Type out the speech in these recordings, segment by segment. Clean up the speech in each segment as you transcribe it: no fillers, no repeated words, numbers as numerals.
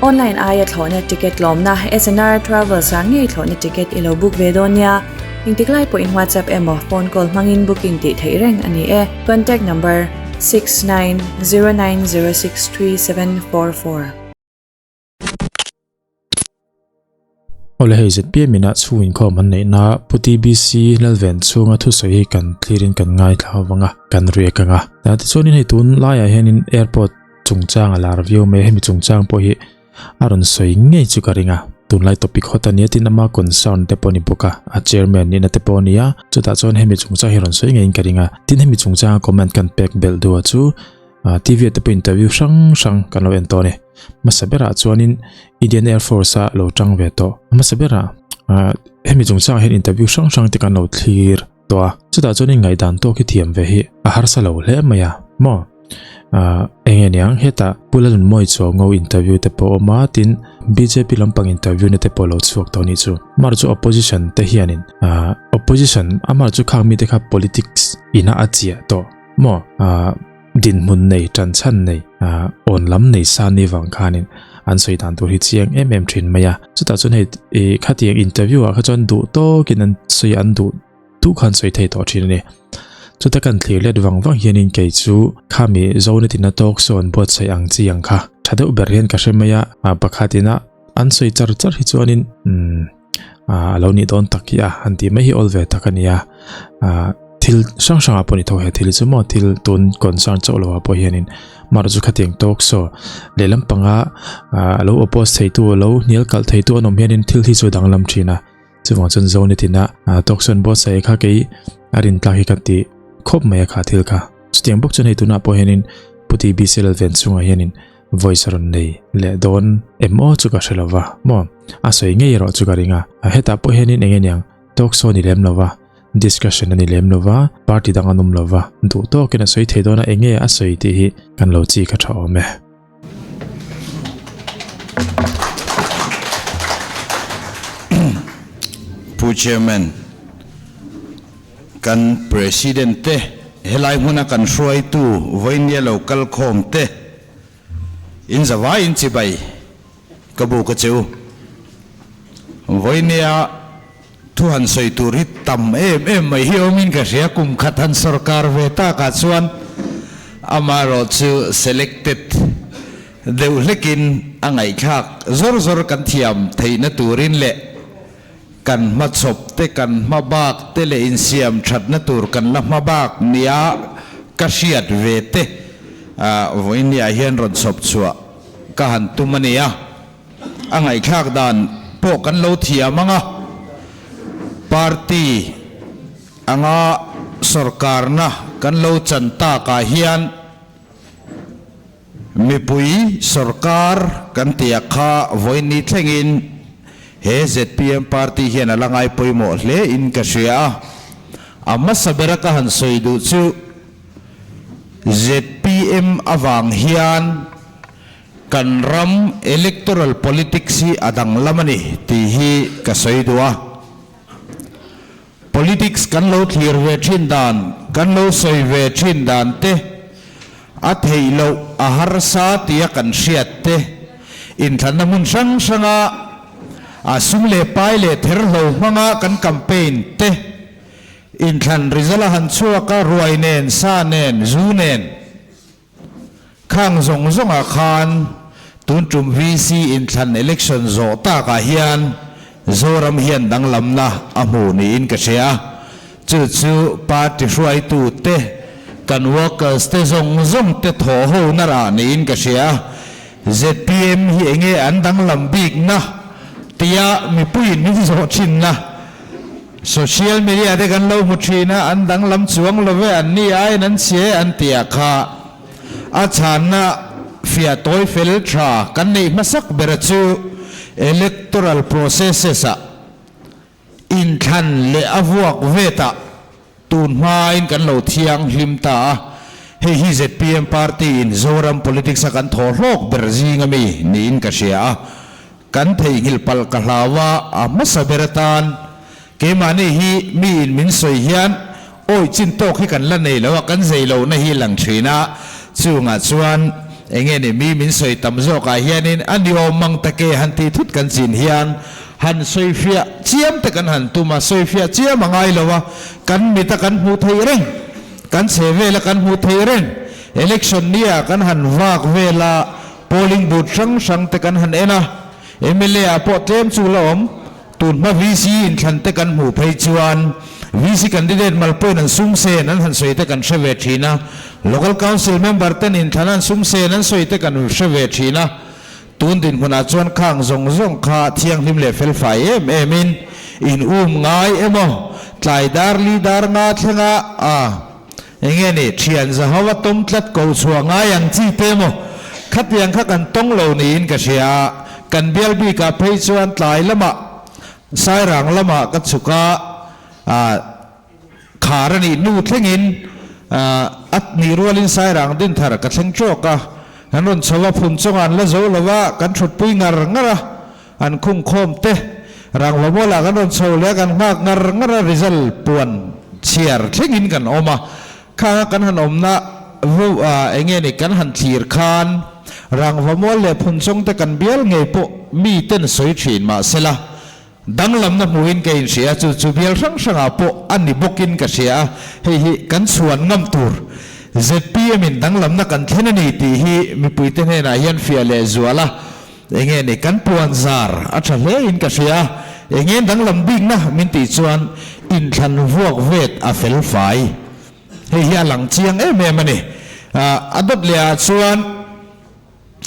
Online aia thlawhna ticket tlawmna SNR Travels ah ngei thlawhna ticket i lo book ve dawn nia. Engtik lai pawhin WhatsApp emaw phone call hmangin booking tih theih reng a ni e. Contact number, 6909063744. Awle hei ZPM in ah chhung inkhawm an neih na Pu TBC Lalven chhunga thusawi hi kan thlir in kan ngaithla ho vang a, kan riak ang a. Tichuanin hei tun laiah hianin airport chungchang a lar viau mai a, hemi chungchang pawh hi a rawn sawi ngei chu ka ring a, tunlai topic hot a nia tin ama concern te pawh a ni bawk a, a chairman nihna te pawh a ni a, chutah chuan hemi chungchang hi a rawn sawi ngeiin ka ring a, tin hemi chungchanga comment kan pek belh duh a chu TV ah te pawh interview hrang hrang kan lo en tawh a ni, hmasa berah chuanin Indian Air Force a lo tang ve tawh, hmasa berah hemi chungchangah hian interview hrang hrang te kan lo thlir tawh a, chutah chuanin ngaihdan tawk hi thiam ve hi a harsa lo hle mai a maw. Ah eng nge niang hetah Pu Lalnunmawi Chuango interview te pawh a awm a tin bjp lampang interview na te pawh a lo chhuak tawh a nih chu. Amah chu opposition te hianin ah opposition amah chu khang mite kha politics ina a chiah tawh maw ah dinhmun nei tan chhan nei ah awn lam nei sa ni vang khanin an sawi dan tur hi chiang em em thin mai a. Chutah chuan hei ih khatiang interview ah kha chuan duh tawkin an sawi an duh duh khan sawi thei tawh thin a ni. Chuta kan thlir let vang vang hianin kei chu khami Zone tina talk show an buatsaih ang chi ang kha tha deuh ber hian ka hre mai a, pakhat ina an sawi char char hi chuanin umm a lo nih dawn tak hi a han tih mai hi awl ve tak a ni a, thil hrang hrang ah pawh ni tho he thil chu maw thil tun concern chauh lo ah pawh hianin mar chu khatiang talk show lehlam panga a lo oppose theitu a lo hnial kalh theitu an awm hianin thil hi chu a danglam thin a. Chuvang chuan Zone tina talk show an buatsaih kha kei a rin tlak hi ka ti khawp mai a kha thil kha. Chutiang bawk chuan hei tunah pawh hianin Pu TBC Lalven chungah hianin voice a rawn nei leh dawn em aw chu ka hre lo va maw a sawi ngei erawh chu ka ring a. Hetah pawh hianin eng nge niang talk show a ni lem lo va, discussion a ni lem lo va, party dang an awm lo va, duh tawkin a sawi thei dawn a eng nge a sawi tih hi kan lo chi kha tha awm e. Pu Chairman, kan President te, helai hmuna kan hruaitu vawinia lo kal khawm te, in zavai in chibai ka bu ka che u. Vawinia thu han sawi tur hi tam em em mai hi awmin ka hria, kum khat han sorkar ve takah chuan amaherawh chu selected deuh hlekin a ngaihthlak zawr zawr kan thiam theihna turin leh kan hmachhawp te kan hma bak te leh insiam thatna tur kan la hma bak nia ka hriat ve te vawinia hian rawn chhawp chhuah ka han tum a nia. A ngaihthlak dan pawh kan lo thiam ang a, party anga sorkarna kan lo chan takah hian mipui sorkar kan tia kha vawiin thlengin he zpm party hian a la ngai pawimawh hle in ka hria a. A hmasa bera ka han sawi duh chu zpm avang hian Kan ram electoral politics hi a danglam a ni tih hi ka sawi duh a. Politics kan lo thlir ve thin dan, kan lo sawi ve thin dan te, a theih loh a harsa tia kan hriat te, inthlanna hmun hrang hranga a sum leh pai leh therhlo hmanga kan campaign te, inthlan result a han chhuak a, ruai nen, sa nen, zu nen, Khang zawng zawngah khan tun tum VC inthlan election zawh takah hian Zoram hian danglamna a hmu niin ka hria a. Chu chu party hruaitute, kan workers te zawng zawng te thawh ho na rah niin ka hria a. Zpm hi enge an danglam bikna tia mipuiin min zawh thinna Social media te kan lo hmu thin a, an danglam chuang lo ve, an ni aiin an chhe an ti a kha. A chhanna fiah tawi fel tha kan neih hmasak bera chu electoral processes ah inthlan leh a vuak vetah tun hmain kan lo thianghlim ta a, hei hi zpm party in Zoram politics a kan thaw hlawk ber zing ami niin ka hria a. Kan theihnghilh palh ka hlau a, a hmasa ber atan keimahni hi miin min sawi hian awi chin tawk hi kan la nei lo a, kan zei lohna hi lang thin a, chungah chuan Enge ni mi min sawi tam zawkah hianin a ni awm mang ta ke han tih thut kan chin hian han sawifiah chiam te kan han tum a, sawifiah chiam a ngai lo a, kan mit a kan hmuh theih reng, kan chhe vel a kan hmuh theih reng. Election nia kan han vak vel a, polling booth hrang hrang te kan han en a, mla ah pawh tlem chu la awm. Tun hma VC inthlan te kan hmuh phei chuan VC candidate mal pawhin an sum sen an han sawi te kan hre ve thin a, Local Council member ten inthlan an sum sen an sawi te kan hre ve thin a. Tun dinhmunah chuan khang zawng zawng kha thianghlim leh felfai em em in in um ngai emaw tlai dar li dar nga thlenga a enge ni thian zaho a tawm tlat ko chhuah ngai ang chi te emaw khatiang kha kan tawng lo niin ka hria a, kan bial bikah phei chuan tlai lamah Sairang lamah ka chhuk a, ah khar a nih hnu thlengin ah a nih rualin Sairang dinthar ka thleng tawk a, kan rawn chho a phun chawngah an la zo lo a, kan thutpui ngar ngar a. An khung khawm te rangva mualah kan rawn chho leh a, kan nghak ngar ngar a, result puan chhiar thlengin kan awm a, khanga kan han awmna vo ah eng nge ni kan han thlir khan rangva mual leh phunchawng te kan bial ngei pawh mi ten sawi thin mahsela danglamna hmuhin ka inhria a, chu chu bial hrang hrangah pawh a ni bawkin ka hria a, hei hi kan chhuan ngam tur zpm in danglamna kan thlen a ni tih hi mipuite hnenah hian fiah leh zual a. Enge ni kan puan zar a tha hle in ka hria a, enge danglam bikna min tih chuan inthlan vuak vet a fel fai. Hei hi a lang chiang em em a ni. A dawt leh ah chuan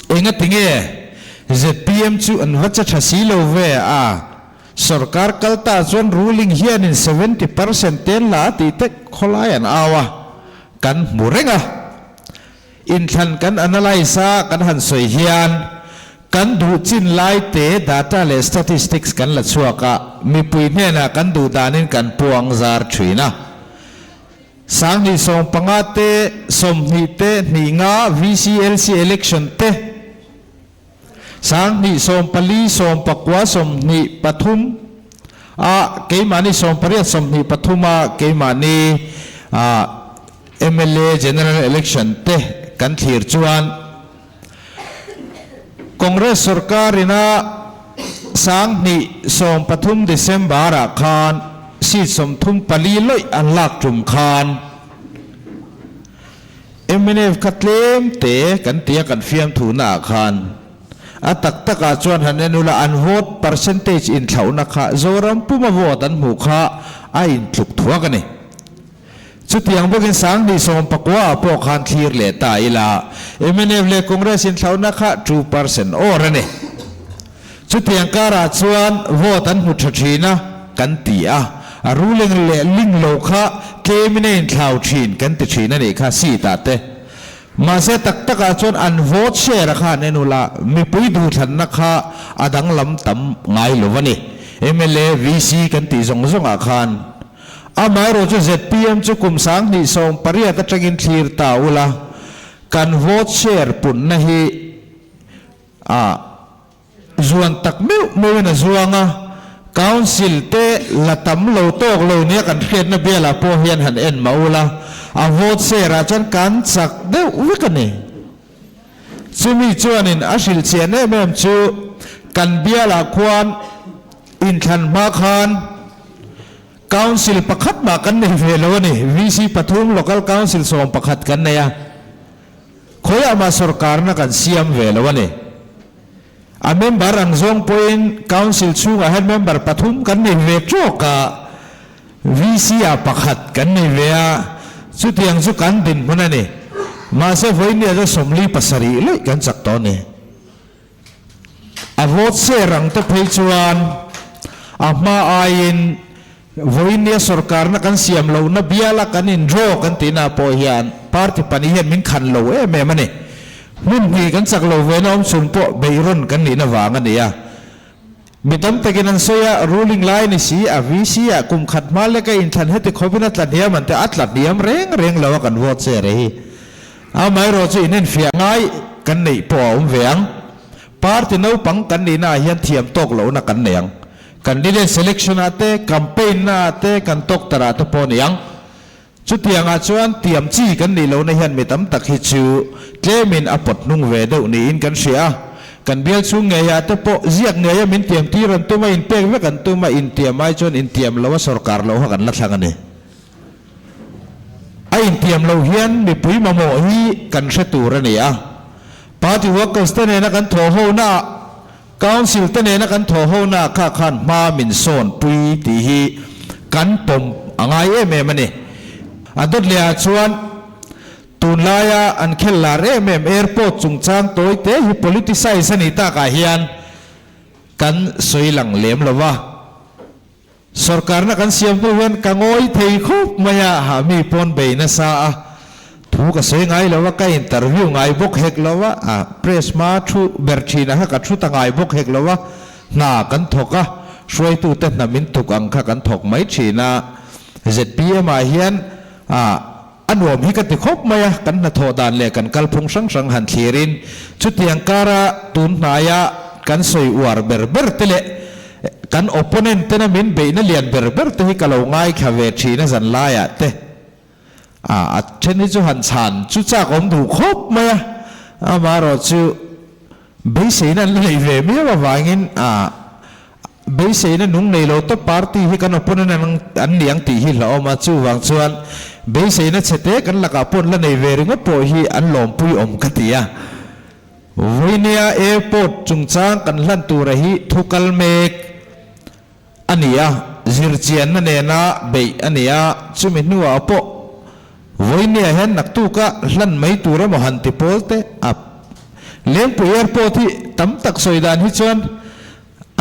enga tinge zpm chu an va che tha si lo ve a, sorkar kal ta chuan ruling hianin 70% ten la a tih tek khawlai an au a, kan hmu reng a. Inthlan kan analyse a kan han sawi hian kan duh chin lai te data leh statistics kan la chhuak a, mipui hnenah kan duh danin kan puang zar thin a. Sanghnih 15 te, 20 te, hnih nga VCLC election te, 2014, 20 23 a keimahni 18 23 a keimahni mla general election te kan thlir chuan Congress sorkar ina 2013 December ah khan seat 34 lawih an lak tum khan Mnf kha tlem te kan tia kan fiamthu na ah khan a tak tak ah chuan han en ula an vote percentage inthlauhna kha Zoram puma vote an hmuh kha a intluk thuak a ni. Chutiang bawkin 2019 ah pawh khan thlir leh ta ila mnf leh Congress inthlauhna kha 2% awr a ni. Chutiang karah chuan vote an hmu tha thin a kan ti a, a ruling leh ling lo kha tlemin a inthlau thin kan ti thin a nih kha seat ah te. Mahse tak takah chuan an vote share a kha an en ula mipui duhthlanna kha a danglam tam ngai lo a ni. Mla, VC kan tih zawng zawngah khan. Amaherawh chu zpm chu kum 2018 atangin thlir ta ula kan vote share punna hi a Zuan tak meuh meuhin a zuang a, Council te la tam lo tawk lo nia kan hriatna bialah pawh hian han en mah ula, a vote share ah chuan kan chak deuh vek a ni. Chumi chuanin a hrilh chian em em chu kan bialah khuan inthlan hma khan Council pakhat mah kan nei ve lo a ni, VC pathum, Local Council 11 kan nei a. Khawiah mah sorkarna kan siam ve lo a ni. A member ang zawng pawhin Council chhungah hian member pathum kan nei ve tawk a, VC ah pakhat kan nei ve a, chutiang chu kan dinhmun a ni. Mahse vawiin chu 47 laih kan chak tawh a ni. A vote share ang te phei chuan a hma aiin vawinia sorkarna kan siam lohna biala kan in draw kan tihna pawh hian party pahnih hian min khan lo em em a ni. Hmun hnih kan chak lo ve na awm chhun pawh beihrawn kan nihna vang a ni a. Mi tam takin an sawi a, ruling lai ni si a VC ah kum khat hma leka inthlan heti khawpin a tla hniam an ti a, a tla hniam reng reng lo a kan vote share hi. Amaherawh chu inenfiah ngai kan neih pawh a awm ve ang. Party naupang kan nihna ah hian thiam tawk lohna kan nei ang. Candidate selection ah te, campaign na ah te, kan tawk tarh ah te pawh a ni ang. Chutiangah chuan tiam chi kan nih lohna hian mi tam tak hi chu tlemin a pawt hnung ve deuh niin kan hria a. Kan bial chhung ngeiah te pawh ziak ngeia min tiam tir an tum a, inpek vek an tum a, intiam ai chuan intiam lo a sawrkar loh kha kan la thlang a ni. A intiam loh hian mipui mamawh hi kan hre tur a ni a. Party workers te nena kan thawh honaah, Council te nena kan thawh honaah kha khan hma min sawn pui tih hi kan pawm a ngai em em a ni. A dawt lehah chuan tunlaia an khel lar em em airport chungchang tawi te hi politicize a nih takah hian kan sawi lang lem lo va. Sorkarna kan siam hnu hian ka ngawi thei khawp mai a, ha mi pawn bei nasa a, thu ka sawi ngai lo a, ka interview ngai bawk hek lo a, a press hma thu ber thin a kha ka thu ta ngai bawk hek lo a, hna kan thawk a, hruaitute hna min tuk ang kha kan thawk mai thin a, zpm ah hian a a nuam hi ka ti khawp mai a, kan hnathawh dan leh kan kalphung hrang hrang han thlirin chutiang kara tun hnaia kan sawi uar ber ber te leh Kan opponent tena min beihna lian ber ber te hi ka lo ngaithla ve thin a zan laiah te. A a then hi chu han chhan chu chak awm duh khawp mai a, amaherawh chu beiseina an la nei ve miau avangin a beiseina nung nei lo tawp party hi kan opponent an an ni ang tih hi hlauhawm a, chuvang chuan beiseina chhe te kan lakah pawh an la nei ve ringawt pawh hi an lawmpui awm ka ti a. Vawinia Airport chungchang kan hlan tura hi thu kal mek a ni a, zirchianna nena beih a ni a, chumi hnuah pawh Vawinia hian naktuka hlan mai tur emaw han ti pawl te a Lengpui Airport hi tam tak sawi dan hi chuan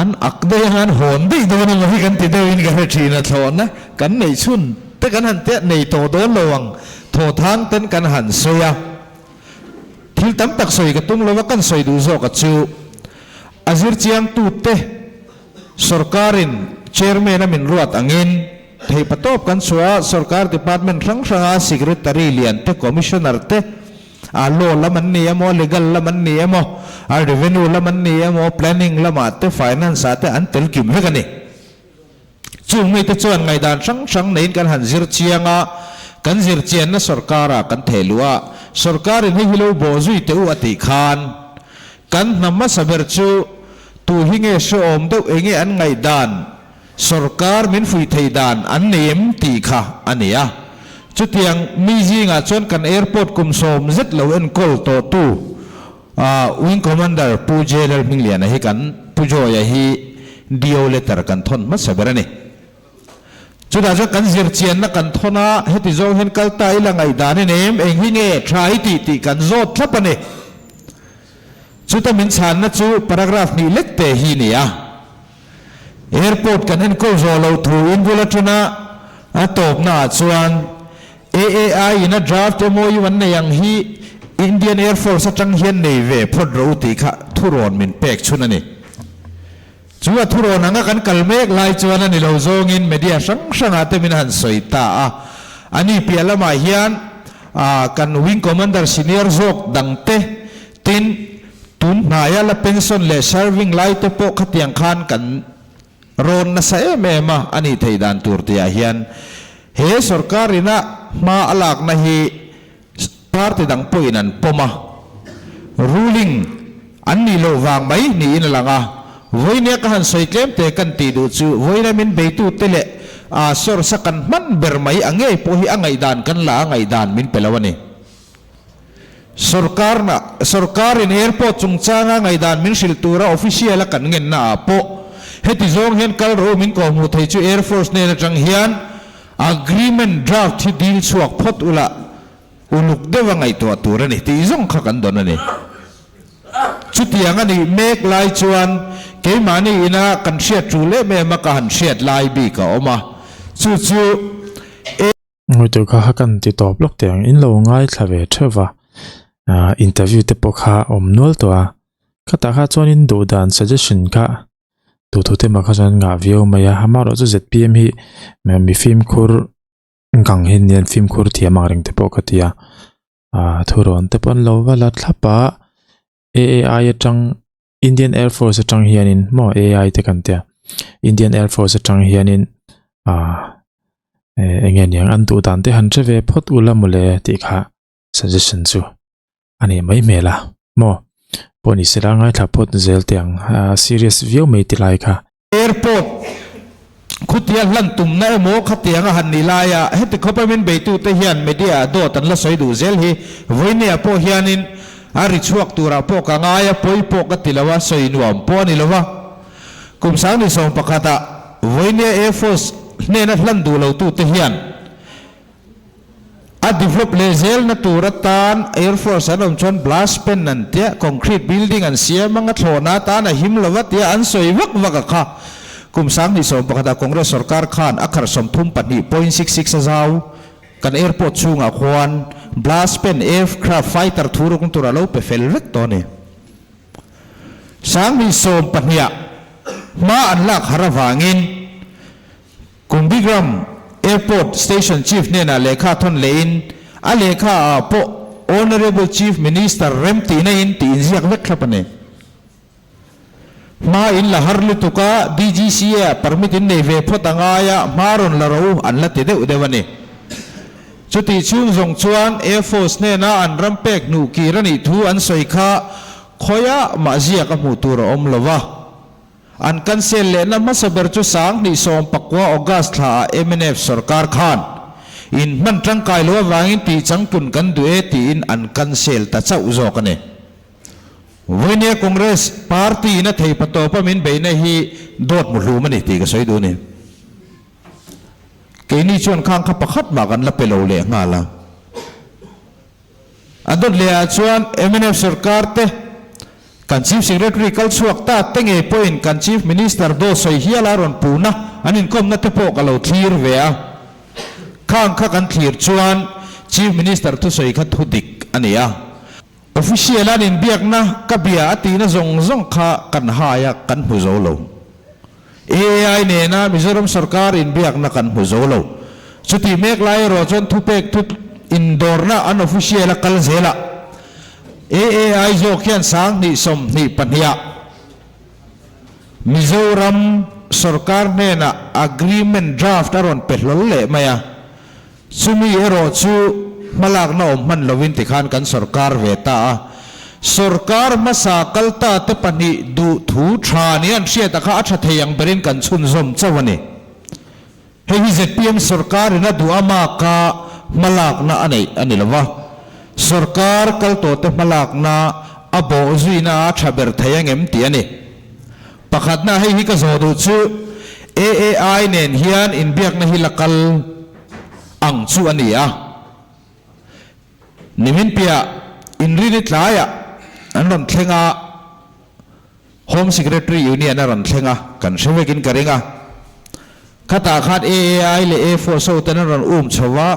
an ak daih anga an hawn daih dawn emaw hi kan ti deuhin ka hre thin a, thlawhna kan neih chhun te kan han tia nei tawh dawn lo ang thawthang ten kan han sawi a. Thil tam tak sawi ka tum lova kan sawi duh zawk a chu a zirchiangtute sorkarin chairman a min ruat angin theihpatawp kan chhuah a, sorkar department hrang hranga secretary lian te, commissioner te, a law lam an ni emaw, legal lam an ni emaw, a revenue lam an ni emaw, planning lamah te, finance ah te an tel kim vek a ni. Chung mite chuan ngaihdan hrang hrang neiin kan han zir chiang a, kan zir chianna sorkara kan theh luh a, sorkarin hei hi lo bawh zui teh u a tih khan kan hna hmasa ber chu tu hi nge hrehawm deuh enge an ngaihdan, sorkar min fuih theih dan an nei em tih kha a ni a. Chutiang mi zingah chuan kan airport kum 90 zet lo enkawl tawhtu Wing Commander Pu J Lalhmingliana hi kan Pu Joy-a hi DO letter kan thawn hmasa ber a ni. Chutah chuan kan zirchianna kan thawn a, heti zawng hian kal ta ila ngaihdan i nei em, eng hi nge tha i tih tih kan zawt thlap a ni. Chuta min chhanna chu paragraph hnih lek te hi ni a. Airport kan enkawl zawh loh thu in bul atana a tawpna ah chuan AAI in a draft MOU an nei ang hi Indian Air Force atang hian nei ve phawt ro tih kha thurawn min pek chhun a ni. Chu a thurawn anga kan kal mek lai chuan a ni lo zawngin media hrang hrangah te min han sawi ta a. Ani piah lamah hian kan Wing Commander senior zawk dangte Tin, tun hnaia la pension leh serving lai te pawh khatiang khan kan rawn nasa em em a, a nih theih dan tur tihah hian he sorkar ina hma a lakna hi party dang pawhin an pawm a, ruling an nih loh vang mai niin a lang a. Vawinia ka han sawi tlem te kan tih duh chu vawiina min beitute leh a source a kan hman ber mai a ngei pawh hi a ngaihdan kan la a ngaihdan min pe lo a ni. Sorkarna, Sorkarin airport chungchanga ngaihdan min hrilh tura official a kan ngenna ah pawh heti zawng hian kal rawh u min kawhhmuh thei chu Air Force hnen atang hian agreement draft hi dil chhuak phawt ula uluk deuha ngaihtuah tur a ni tih zawng kha kan dawn a ni. Chutiang a nih mek lai chuan keimahni ina kan hriat tul em em a ka han hriat lai bik a awm a, chu chu. Ngawitur kha kha kan ti tawp lawk teh ang in lo ngaithla ve theuh va ah interview te pawh kha awm nual tawh a khatah kha chuanin duh dan suggestion kha duh thu te mah kha chuan ngah viau mai a amaherawh chu zpm hi mi fimkhur gang hi nia fimkhur thiam ang reng te pawh ka ti a ah thurawn te pawh an lo va la thlap a A_A_I atang Indian Air Force atang hianin maw A_I te kan tia Indian Air Force atang hianin ah. Eng nge niang an duh dan te han hre ve phawt ula mawle tih kha suggestion chu a nih mai hmel a maw pawh ni sela ngaithla phawt zel teh ang serious viau mai ti lai kha. Airport khutia hlan tumna emaw khatianga han ni laia heti khawpa min beitute hian media ah dawt an la sawi duh zel hi vawinia pawh hianin a ri chhuak turah pawh ka ngai a, pawi pawh ka ti lo a, sawi nuam pawh a ni lo va. Kum 2011 ah vawinia Air Force hnena hlan duh lo tute hian A develop leh zelna tur atan Air Force an awm chuan blast pen an tia, concrete building an siam anga thlawhna atan a him lo va tia an sawi vak vak a kha. Kum 2021 ah Congress sorkar khan a khar 32.66 a zau kan airport chhungah khuan blast pen aircraft fighter thu rukna tur a lo pe fel vek tawh a ni. 2012 ah hma an lak har avangin Kumbigram Airport Station Chief hnenah lehkha thawn lehin a lehkha ah pawh Honourable Chief Minister rem tihna in tih inziak vek thlap a ni. Hma in la har lutuk a, DGCA ah permit in nei ve phawt a ngai a, hma rawn la ro an la ti deuh deuh a ni. Chutih chhung zawng chuan Air Force hnena an ram pek hnuh kir a nih thu an sawi kha khawiah mah ziak a hmuh tur a awm lo va. An cancel lehna hmasa ber chu 2019 August thla ah mnf sorkar khan in hman tangkai lo avangin tih changtlun kan duh e tiin an cancel ta chauh zawk a ni. Vawinia Congress party in a thei patawp a min beihna hi dawt muhlum a ni tih ka sawi duh a ni. Keini chuan khang kha pakhat mah kan la pe lo leh nghal a. A dawt leh ah chuan mnf sorkar te kan Chief Secretary kal chhuak ta te ngei pawhin kan Chief Minister daw sawi hial a rawn puhna an inkawmna te pawh ka lo thlir ve a. Khang kha kan thlir chuan Chief Minister thusawi kha thu dik a ni a. Official an inbiakna ka bia a tihna zawng zawng kha kan hai a kan hmu zo lo. AAI nena Mizoram sorkar inbiakna kan hmu zo lo. Chutih mek lai erawh chuan thupek thu indawrna an official a kal zel a. AAI zawk hian 2022 ah Mizoram sorkar hnenah agreement draft a rawn pe hlawl leh mai a. Chumi erawh chu hmalakna awm hman lovin tikhan kan sorkar ve ta a. Sorkar hmasa kal ta te pahnih duh thu tha nia an hriat a kha a tha thei ang berin kan chhunzawm chauh a ni. Hei hi zpm sorkarin a duh amaka hmalakna a neih a ni lo va. Sorkar kal tawh te hmalakna a bawh zuina a tha ber thei angem tih a ni. Pakhatna hei hi ka zawh duh chu AAI nen hian inbiakna hi la kal ang chu a ni a. Nimin piah inrini tlaiah an rawn thleng a, Home Secretary Union a rawn thleng a, kan hre vekin ka ring a. Khatah khan AAI leh A Force ho ten an rawn um chho a,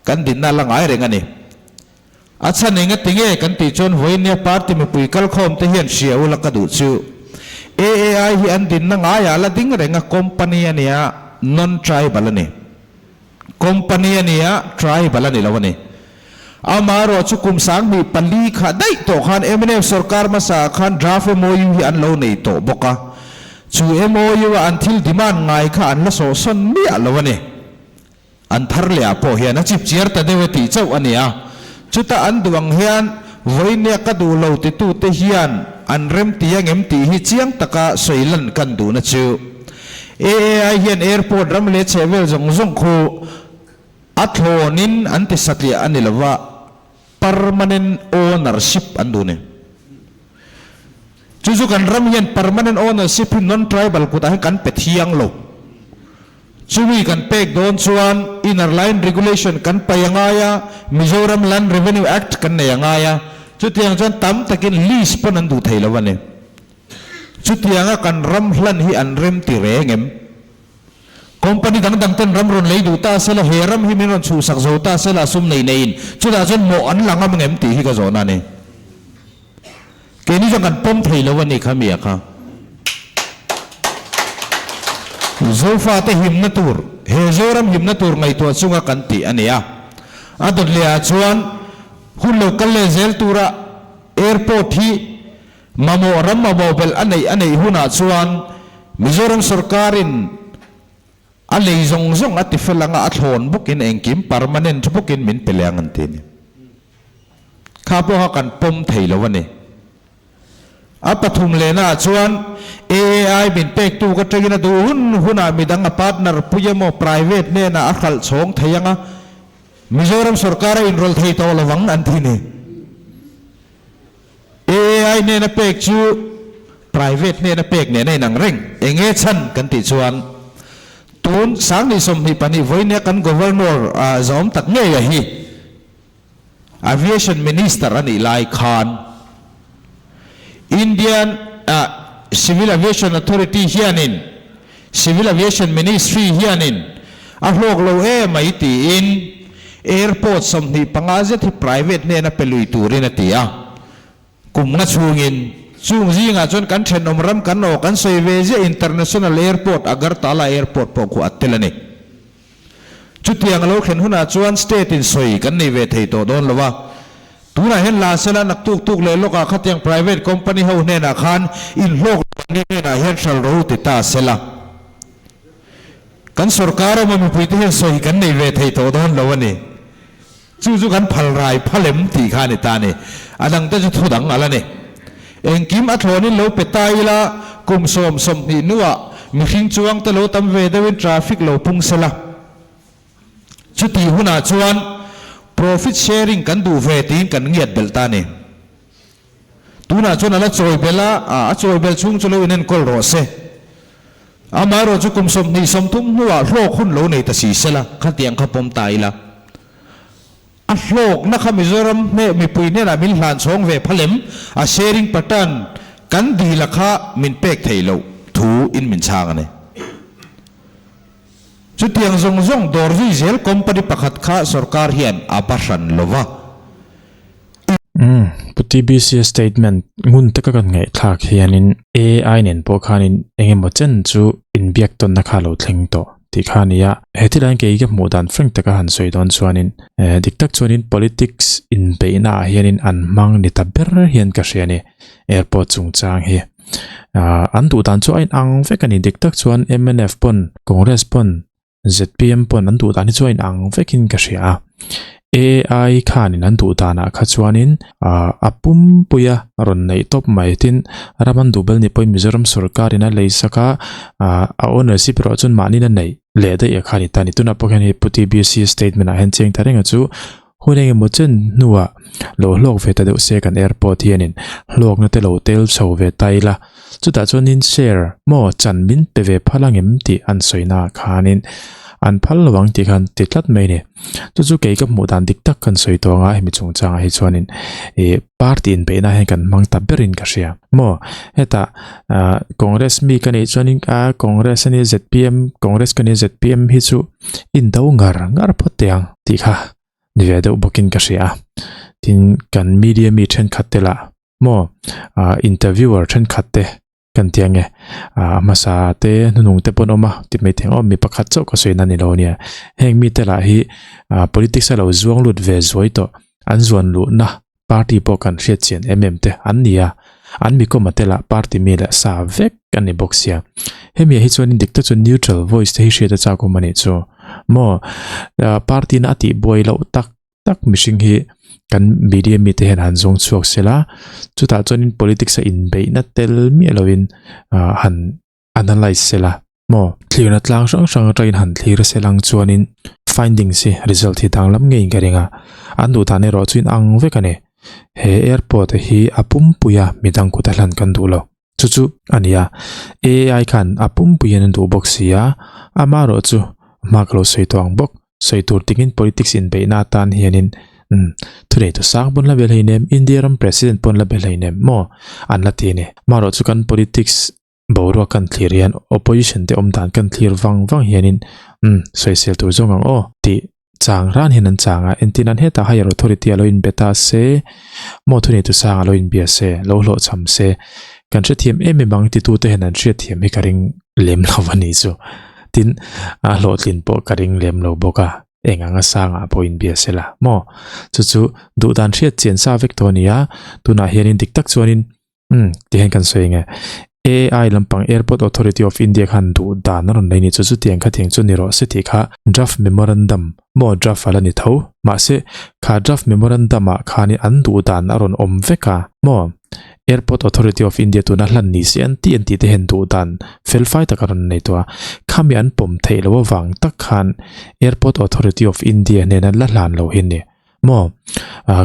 kan dinna la ngai reng a ni. A chhan eng a ti nge kan tih chuan vawinia party mipui kalkhawm te hian hria ula ka duh chu. AAI hi an dinna ngaiah la ding reng a company a nia non tribal a ni. Company a nia tribal a ni lo a ni. Amaherawh chu kum 2004 kha daih tawh khan mnf sorkar hmasa ah khan draft MOU hi an lo nei tawh bawk a. Chu MOU a an thil demand ngai kha an la sawhsawn miah lo a ni. An thar leh ah pawh hian a chip chiar ta deuh e tih chauh a ni a. Chuta an duh ang hian vawinia ka duh lo titute hian an rem ti angem tih hi chiang taka sawi lan kan duhna chu. AAI hian airport ram leh chhehvel zawng zawng khu a thlawnin an ti satliah a ni lova, permanent ownership an duh ni. Chu chu kan ram hian permanent ownership hi non-tribal kutah hian kan pe thiang lo. Chumi kan pek dawn chuan Inner Line Regulation kan paih a ngai a, Mizoram Land Revenue Act kan nei a ngai a, chutiang chuan tam takin lease pawn an duh thei lo a ni. Chutianga kan ram hlan hi an rem ti reng em? Company dang dang ten ram rawn lei duh ta sela, he ram hi min rawn chhuhsak zo ta sela sum nei neiin chutah chuan mawh an la ngam ngem tih hi ka zawhna a ni. Keini chuan kan pawm thei lo a ni kha mi a kha. Zofate himna tur, he Zoram himna tur ngaihtuah chunga kan tih a ni a. A dawt leh ah chuan hun lo kal leh zel tura airport hi mamawh ram mamawh belh a neih a neih hunah chuan Mizoram sorkarin. A lei zawng zawng a ti fel anga a thlawn bawkin engkim permanent bawkin min pe leh ang an ti a ni. Kha pawh kha kan pawm thei lo a ni. A pathum lehnaah chuan AAI min pektu ka tangin a duh hun hunah midang a partner pui emaw private hnenah a hralh chhawng thei anga Mizoram sorkar a inrawlh thei tawh lo ang an ti ni. AAI hnena pek chu private hnena pek nen a inang reng. Enge chhan kan tih chuan tun Sangni 22 vawinia kan Governor zawm tak ngei a hi. Aviation Minister a nih lai khan Indian Civil Aviation Authority hianin Civil Aviation Ministry hianin a hlawk lo em mai tiin Airport 25 zet hi private hnena pe lui turin a ti a. Kum nga chhungin chung zingah chuan kan thenawm ram kan aw kan sawi ve ziah International Airport Agartala Airport pawh khu a tel a ni. Chutiang a lo thlen hunah chuan state in sawi kan nei ve thei tawh dawn lo a, tunah hian la sela naktuk tuk leh lawkah khatiang private company ho hnenah khan inhlawk lo an ni hnenah hian hral ro ti ta sela kan sorkar awma mipuite hian sawi kan nei ve thei tawh dawn lo a ni. Chu chu kan phal rai phalem tih kha a ni ta a ni. A dangte chu thu dang a la ni. Engkim a thlawnin lo pe ta ila, kum sawm 20 hnuah mihring chuangte lo tam ve deuhin traffic lo pung sela. Chutih hunah chuan profit sharing kan duh ve tiin kan ngiat belh ta a ni. Tunah chuan a la chawi belh a, a chawi belh chhung chu lo inenkawl rawh se. Amaherawh chu kum 20 30 hnuah hlawk hun lo nei ta si sela, khatiang kha pawm ta ila. A hlawkna kha Mizoram hne mipui hnenah min hlan chhawng ve phalem, a sharing pattern kan dila kha min pek theih loh thu in min chhang a ni. Chutiang zawng zawng dawr zui zel company pakhat kha sorkar hian a ba hran lova. Umm, Pu TBC statement ngun taka kan ngaihthlak hianin AI nen pawh khanin engemaw chen chu inbiak tawnna kha lo thleng tawh tih kha a ni a. He thil ah hian kei ka hmuh dan frank taka han sawi dawn chuanin eh dik tak chuanin politics inbeihna ah hianin an hmang ni ta ber hian ka hria a ni airport chungchang hi. Ah an duh dan chu a inang vek a ni dik tak chuan mnf pawn Congress pawn ZPM pawn an duh dan hi chu a inang vekin ka hria a. AI khanin an duh danah kha chuanin ah a pumpuia rawn neih tawp mai tin ram an duh bel ni pawhin Mizoram sorkarin a lei sak a ah a ownership erawh chuan mahnin a neih leh daih a kha a ni ta a ni. Tunah pawh hian hei Pu TBC statement ah hian chiang ta reng a chu hun engemaw chen hnuah lo hlawk ve ta deuh se kan airport hianin hlawkna te lo tel chho ve ta ila chutah chuanin share maw chan min pe ve phal angem tih an sawi naah khanin an phal lo ang tih khan ti tlat mai a ni. Chu chu kei ka hmuh dan dik tak kan sawi tawh anga hemi chungchangah hi chuanin ih party inbeihna hian kan hmang ta berin ka hria maw hetah ah congress mi ka nih chuanin a congress a nia zpm congress ka nia zpm hi chu in do ngar ngar phawt teh ang tih kha ni ve deuh bawkin ka hria a tin kan media mi thenkhat te lah maw ah interviewer thenkhat te kan ti ange ah a hmasa te hnunung te pawh an awm a ti mai thei ang aw mi pakhat chauh ka sawi na ni lo ania heng mite lah hi ah politics a lo zuang lut ve zuai tawh an zuan luhna party pawh kan hriat chian em em te an ni a an mi kawma te lah party mi leh sa vek an ni bawk sia hemi ah hi chuan dik tak chuan neutral voice te hi hriat a chak awm a nih chu maw ah party na a tih buai loh tak tak mihring hi kan media mi te hian han zawng chhuak sela chutah chuanin politics a inbeihna tel miah lovin ah han analyse sela maw thlirna tlang hrang hrang atangin han thlir sela ang chuanin findings hi result hi danglam ngeiin ka ring a an duh dan erawh chu inang vek a ni he airport hi a pumpui a midang kut a hlan kan duh lo chu chu a ni a AI khan a pumpui hian an duh bawk si a amaherawh chu hma ka lo sawi tawh ang bawk sawi tur tingin politics inbeihna atan hianin umm thuneitu sang pawn la bel hleinem India ram president pawn la bel hleinem maw an la ti a ni amaherawh chu kan politics boruak kan thlir hian opposition te awm dan kan thlir vang vang hianin umm sawisel tur zawng ang aw tih chang ran hian an chang a entir nan hetah higher authority a lo inbe ta se maw thuneitu sang a lo inbia se lo hlawhchham se kan hrethiam em em ang titute hian an hriatthiam hi ka ring lem lo a nih chu tin a hlawhtlin pawh ka ring lem lo bawk a eng anga sangah pawh inbia se la maw chu chu duh dan hriat chian sa vek tawh a ni a tunah hianin dik tak chuanin umm tihian kan sawi ang e. AAI lampang Airport Authority of India khan duh dan a rawn nei ni chu chutiang khatiang chu ni rawh se tih kha draft memorandum maw draft a la ni tho. Mahse, kha draft memorandum ah khanin an duh dan a rawn awm vek a maw Airport Authority of India tuna hlan ni se an tih an tih te hian duh dan felfai tak a rawn nei tawh a. Khami an pawm theih loh avang tak khan Airport Authority of India hnena la hlan lo hi a ni maw.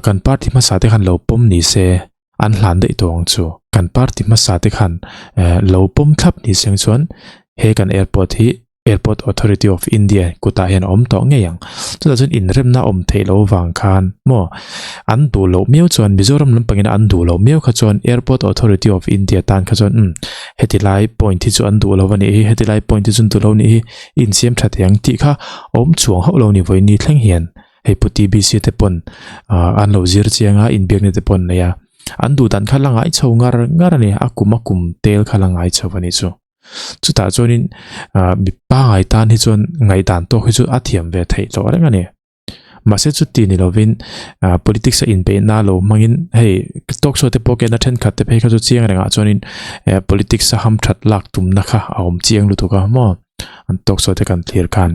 Kan party hmasa te khan lo pawm ni se an hlan daih tawh ang chu. Kan party hmasa te khan lo pawm thlap ni seng chuan he kan airport hi Airport Authority of India kutah hian a awm tawh ngei ang. Chutah chuan inremna awm theih loh vang khan maw an duh loh miau chuan Mizoram lampangin an duh loh miau kha chuan Airport Authority of India tan kha chuan umm heti lai point hi chu an duh lo a nih hi heti lai point hi chu an duh lo a nih hi insiam tha thei ang tih kha a awm chuang hauh lo ni vawiin ni thleng hian. Hei pu TBC te pawn an lo zir chiang a, inbiakna te pawh an nei a. An duh dan kha la ngai chho ngar ngar a ni, a kum a kum tel kha la ngai chho a nih chu. Chutah chuanin mi pangai tan hi chuan ngaihdan tawk hi chu a thiam ve theih tawh reng a ni. Mahse chuti ni lovin politics a inbeihna lo hmangin hei talk show te pawh kena thenkhat te phei kha chu chiang rengah chuanin politics a hamthat lak tumna kha a awm chiang lutuk a maw. an talk show te kan thlir khan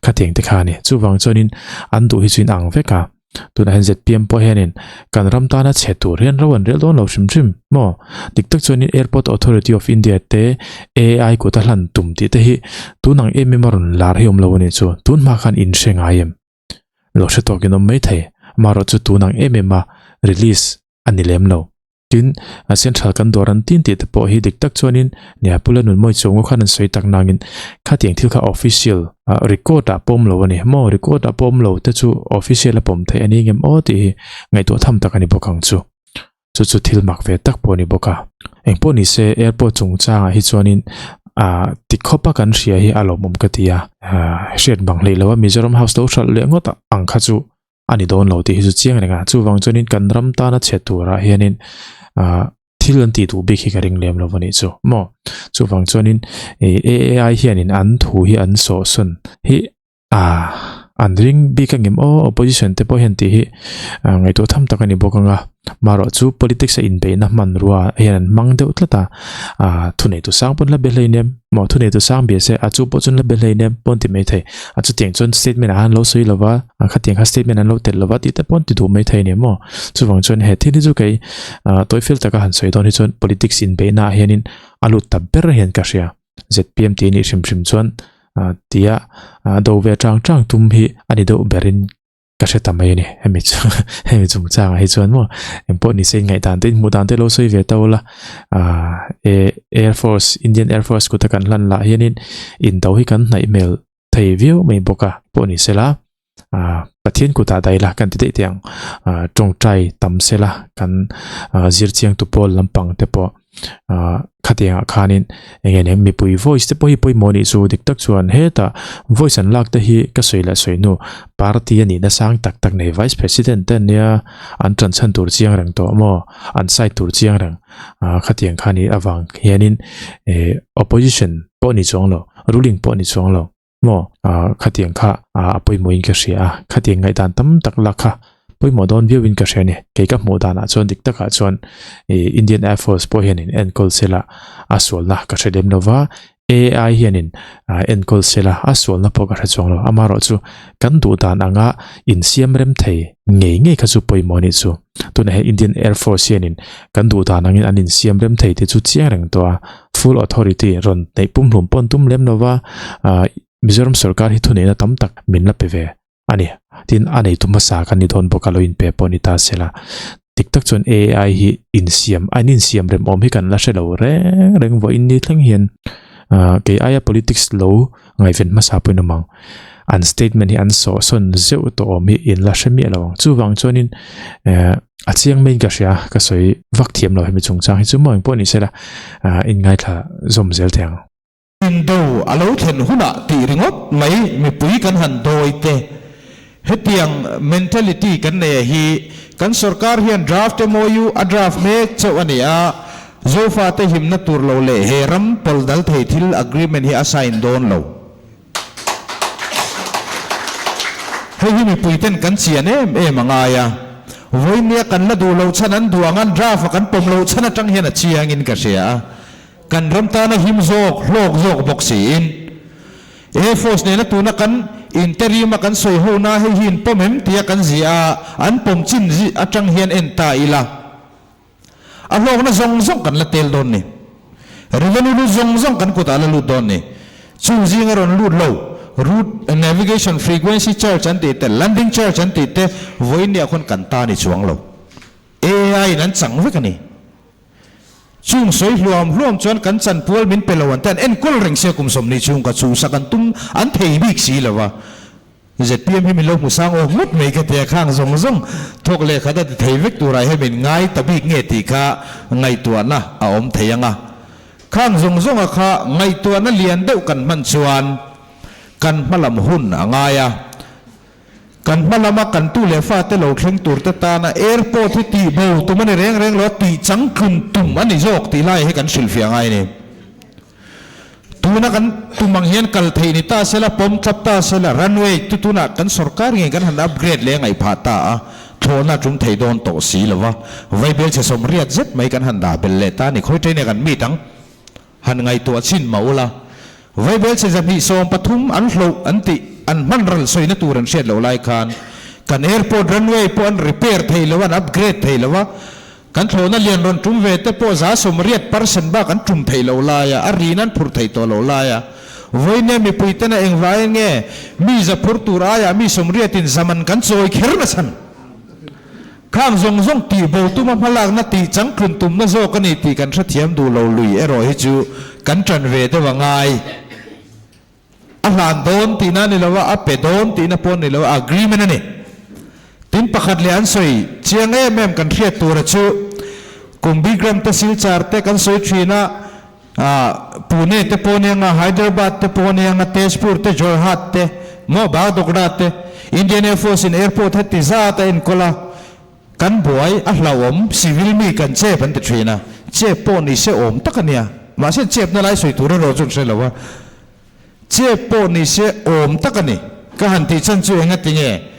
khatiang te kha a ni chuvang chuanin an duh hi chu in ang vek a tunah hian zpm pawh hianin kan ram tana chhe tur hian ro an rel dawn lo hrim hrim maw dik tak chuanin airport authority of india te ai kut a hlan tum tih te hi tun ang em em a rawn lar hi awm lo a nih chu tun hma khan in hre ngai em lo hre tawkin awm mai thei amaherawhchu chu tun ang em em a release a ni lem lo. Tin, a central kan dawr an tin tih te pawh hi dik tak chuanin nia Pu Lanunmawi Chungu khan an sawi tak nangin khatiang thil kha official record ah pawm lo a ni. Maw record ah pawm lo te chu official a pawm theih a ni ngem aw tih hi ngaihtuah tham tak a ni bawk ang chu. Chu chu thil mak ve tak pawh a ni bawk a. Engpawh ni se airport chungchangah hi chuanin ah ti khawpa kan hria hi a lawmawm ka ti a. Hriat bang hleih lo a Mizoram House lo hralh leh ngawt ang kha chu a ni dawn lo tih hi chu chiang reng a chuvang chuanin kan ram tana chhe turah hianin ah thil an tih duh bik hi ka ring lem lo a nih chu maw chuvang chuanin ih A_A_I hianin an thu hi an sawh sawn hi ah an ring bik a ngem aw opposition te pawh hian tih hi ah ngaihtuah tham tak a ni bawk ang a marawh chu politics a inbeihna hmanrua hian an hmang deuh tlat a ah thuneitu sang pawn la be hleinem maw thuneitu sang bia se a chu pawh chuan la be hleinem pawh an ti maithei a chutiang chuan statement ah khan lo sawi lova a khatiang kha statement an lo telh lova tih te pawh an ti duh maithei a ni maw chuvang chuan he thil hi chu kei ah tawifel taka han sawi dawn hi chuan politics inbeihna ah hianin a lut ta ber hian ka hria zpm tih anih hrim hrim chuan ah tia ah do ve tang tang tum hi a ni deuh berin ka hre ta mai a ni hemi chu hemi chungchangah hi chuan maw engpawh ni se ngaihdan te inhmuh dan te lo sawi ve ta ula ah air force Indian air force kuta kan hlan lah hianin indo hi kan hnaih hmel thei viau mai bawk a pawh ni sela ah Pathian kutah daih la kan ti daih teh ang ah tawngtai tam sela kan ah zir chiang tu pawl lampang te pawh ah khatiangah khanin eng nge mipui voice te pawh hi pawimawh anih chu dik tak chuan hetah voice an lak te hi ka sawi leh sawi hnu party a nihna sang tak tak nei vice president te ania an tan chhan tur chiang reng tawh maw an side tur chiang reng ah khatiang khan ih avang hianin eh opposition pawh ni chuang lo ruling pawh ni chuang lo maw ah khatiang kha ah a pawimawhin ka hria a khatiang ngaihdan tam tak lak kha pawimawh dawn viauin ka hria a ni kei ka hmuh danah chuan dik takah chuan ih Indian Air Force pawh hianin enkawl sela a sualna ka hre lem lova A_I hianin ah enkawl sela a sualna pawh ka hre chuang lo amaherawh chu kan duh dan anga insiam rem thei ngei ngei kha chu pawimawh a nih chu tunah hian Indian Air Force hianin kan duh dan angin an insiam rem thei te chu chiang reng tawh a full authority rawn neih pumhlum pawh an tum lem lova ah Mizoram sorkar hi thuneihna tam tak min la pe ve a ni tin a neitu hmasa kan ni dawn bawk a lo inpe pawh ni ta sela dik tak chuan A_I hi insiam an insiam rem awm hi kan la hre lo reng reng vawiin ni thleng hian ah kei aia politics lo ngaihven hmasa pawhin awm ang an statement hi an sawh sawn zeuh tawh awm hi in la hre miah lo ang chuvang chuanin eh a chiang maiin ka hria ka sawi vak thiam lo hemi chungchang hi chu maw engpawh ni sela ah inngaithla zawm zel thei ang. Indo a lo thlen hunah tih ringawt mai mipui kan han dawi te hetiang mentality kan nei a hi kan sorkar hian draft MOU a draft mek chauh a ni a, Zofate himna tur lo leh he ram pawl dal thei thil agreement hi a sign dawn lo. Hei hi mipui ten kan chian em em a ngai a, vawinia kan la duh loh chhan an duh ang an draft a kan pawm loh chhan atang hian a chiangin ka hria a. Kan ram tana him zawk, hlawk zawk bawk siin. Air Force nena tuna kan interim a kan sawi ho na hei hi in pawm em tia kan ziah a, an pawm chin atang hian en ta ila. A hlawkna zawng zawng kan la tel dawn ni. Revenue lut zawng zawng kan kutah la lut dawn ni. Chung zinga rawn lut lo, route navigation frequency charge an tih te, landing charge an tih te vawiin nia khawn kan ta ni chuang lo. AI in an chang vek a ni. Chung sawi hluam hluam chuan kan chanpual min pe lo an te an enkawl reng sia kum 20 chhung ka chhuhsak an tum an thei bik si lo a. ZPM hi min lo hmu sang awk ngawt mai ka ti a, khang zawng zawng thawk leh khat a ti thei vek turah hian min ngai ta bik nge tih kha ngaihtuahna a awm thei ang a. Khang zawng zawnga kha ngaihtuahna lian deuh kan hman chuan kan hmalam hun a ngai a. Kan hma lama kan tu leh fate lo thleng turte tana airport hi tih bo tum a ni reng reng lo a, tih changtlun tum a ni zawk tih lai hi kan hrilhfiah ngai a ni. Tuna kan tum ang hian kal theih ni ta sela, pawm tlap ta sela, runway chu tunah kan sorkar ngei kan han upgrade leh ngaih phah ta a, thlawhna tum thei dawn tawh si lo va, vaibel chhe 80 zet mai kan han dah belh leh ta a ni. Khawi train-a kan meet ang? Han ngaihtuah chhin mah ula, vaibel chhe 230 an hloh an tih an hman ral sawina tur an hriat loh lai khan kan airport runway pawh an repair thei lo a, an upgrade thei lo a, kan thlawhna lian rawn tum ve te pawh 80% bak an tum theih loh lai a, a rin an phur theih tawh loh lai a. Vawinia mipui tena engvaiin nge mi za phur tur aiah mi 80 in zaman kan chawi kher na chhan? Khang zawng zawng tih bo tuma hmalakna tih changtlun tumna zawk a ni tih kan hrethiam duh lo lui erawh hi chu kan ṭan ve deuh a ngai. A hlan dawn tihna a ni lo a, a pe dawn tihna pawh a ni lo a, agreement a ni. Tin pakhat leh an sawi chiang em em kan hriat tura chu Kumbhigram te Silchar te kan sawi thin a, Pune te pawh nia nga, Hyderabad te pawh nia nga, Tezpur te, Jorhat te, maw Bagdogra te, Indian Air Force in airport heti zat a enkawl a, kan buai a hlauhawm, civil mi kan chep an ti thin a, chep pawh ni se awm tak a nia, mahse chepna lai sawi tur erawh chu an hre lo a, chep pawh ni se awm tak a ni, ka han tih chhan chu enga tinge?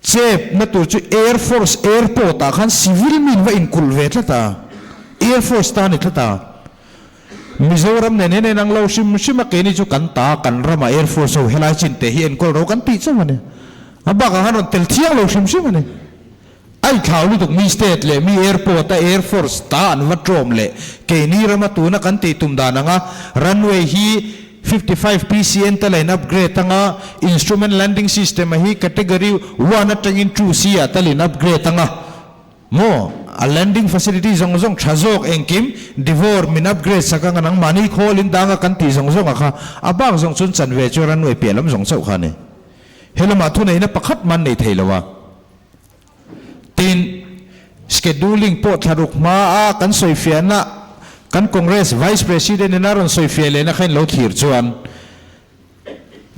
Chep na tur chu Air Force airport ah khan civil mi in va inkulh ve tlat a, Air Force ta a ni tlat a. Mizoram nen hian en ang lo hrim hrim a, keini chu kan ta, kan rama Air Force ho helai chin te hi enkawl ro kan tih chauh a ni. A bakah khan rawn tel thiang lo hrim hrim a ni. A inthlau lutuk mi state leh mi airport a Air Force ta an va tlawm leh keini rama tuna kan tih tum dan anga runway hi 55 PCN te la in upgrade anga instrument landing system a hi category one atangin two C ah tal in upgrade anga maw a landing facility zawng zawng tha zawk engkim Devor min upgrade sak anga nangmahni khawl in danga kan tih zawng zawng a kha a bak zawng chuan chanve chu runway piah lam zawng chauh kha a ni. He lamah thuneihna pakhat man nei thei lo a. Tin, scheduling pawh thlaruk hmaa kan sawifiahna kan Congress Vice President in a rawn sawifiah lehna kha in lo thlir chuan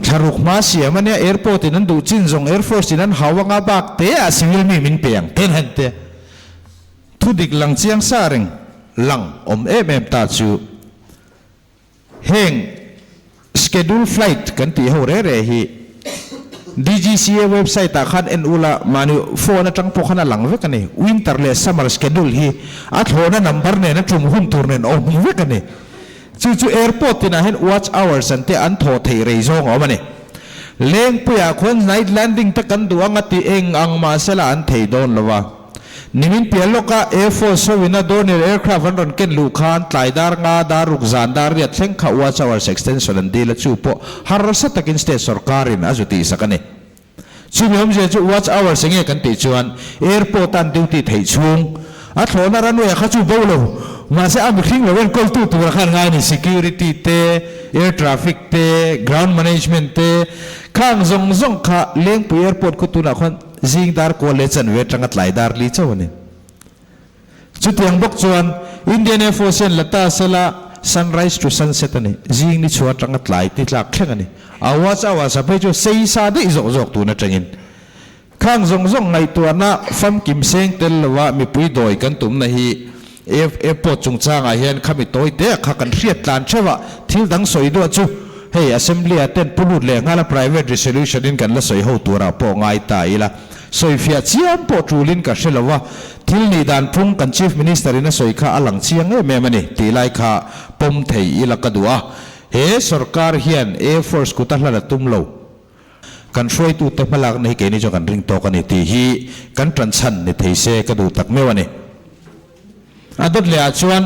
thlaruk hma siam a nia, airport in an duh chin zawng Air Force in an hau anga bak te ah civil mi min pe ang ten han te thu dik lang chiang sa reng lang awm em em ta chu Heng schedule flight kan tih ho reh reh hi DGCA website ah khan en ula mahni phone atang pawh khan a lang vek a ni. Winter leh summer schedule hi a thlawhna number nen a tum hun tur nen awm vek a ni. Chu chu airport tinah hian watch hours an te an thawh theih rei zawng a awm a ni. Lengpuiah khuan night landing te kan duh anga tih eng ang mahsela an thei dawn lo a. Nimin piah lawka Air Force hoin a Dornier aircraft an rawn ken luh khan tlai dar nga dar ruk zan dar riat thleng kha watch hours extension an dil a, chu pawh harsa takin state sorkarin a zu tihsak a ni. Chumi awmzia chu watch hours enge kan tih chuan airport a an duty theih chhung a thlawhna runway ah kha chu bo lo mahse a mihring lo enkawltu tura khan ngai a ni, security te, air traffic te, ground management te, khang zawng zawng kha Lengpui airport khu tunah khuan Zing dar kual leh chanve atanga tlai dar li chauh a ni. Chutiang bawk chuan Indian Air Force hian la ta sela sunrise to sunset a ni. Zing ni chhuah atanga tlai ti tlak thleng a ni. A watch hour sa phei chu sei sa daih zawk zawk tun atangin khang zawng zawng ngaihtuahna famkim seng tel lova mipui dawi kan tumna hi airport chungchangah hian khami tawi te a kha kan hriat tlan theuh a, thil dang sawi duah chu hei Assembly ah ten pu lut leh nghala private resolution in kan la sawi ho turah pawh ngai ta ila. Sawifiah chiam pawh tulin ka hre lo a, thil nih dan phung kan Chief Minister in a sawi kha a lang chiang em em a ni tih lai kha pawm thei ila ka duh a. He sorkar hian Air Force kuta hlan a tum lo. Kan hruaitute hmalakna hi keini chuan kan ring tawk a ni tih hi kan tanchhan ni thei se ka duh tak meuh a ni. A dawt leh ah chuan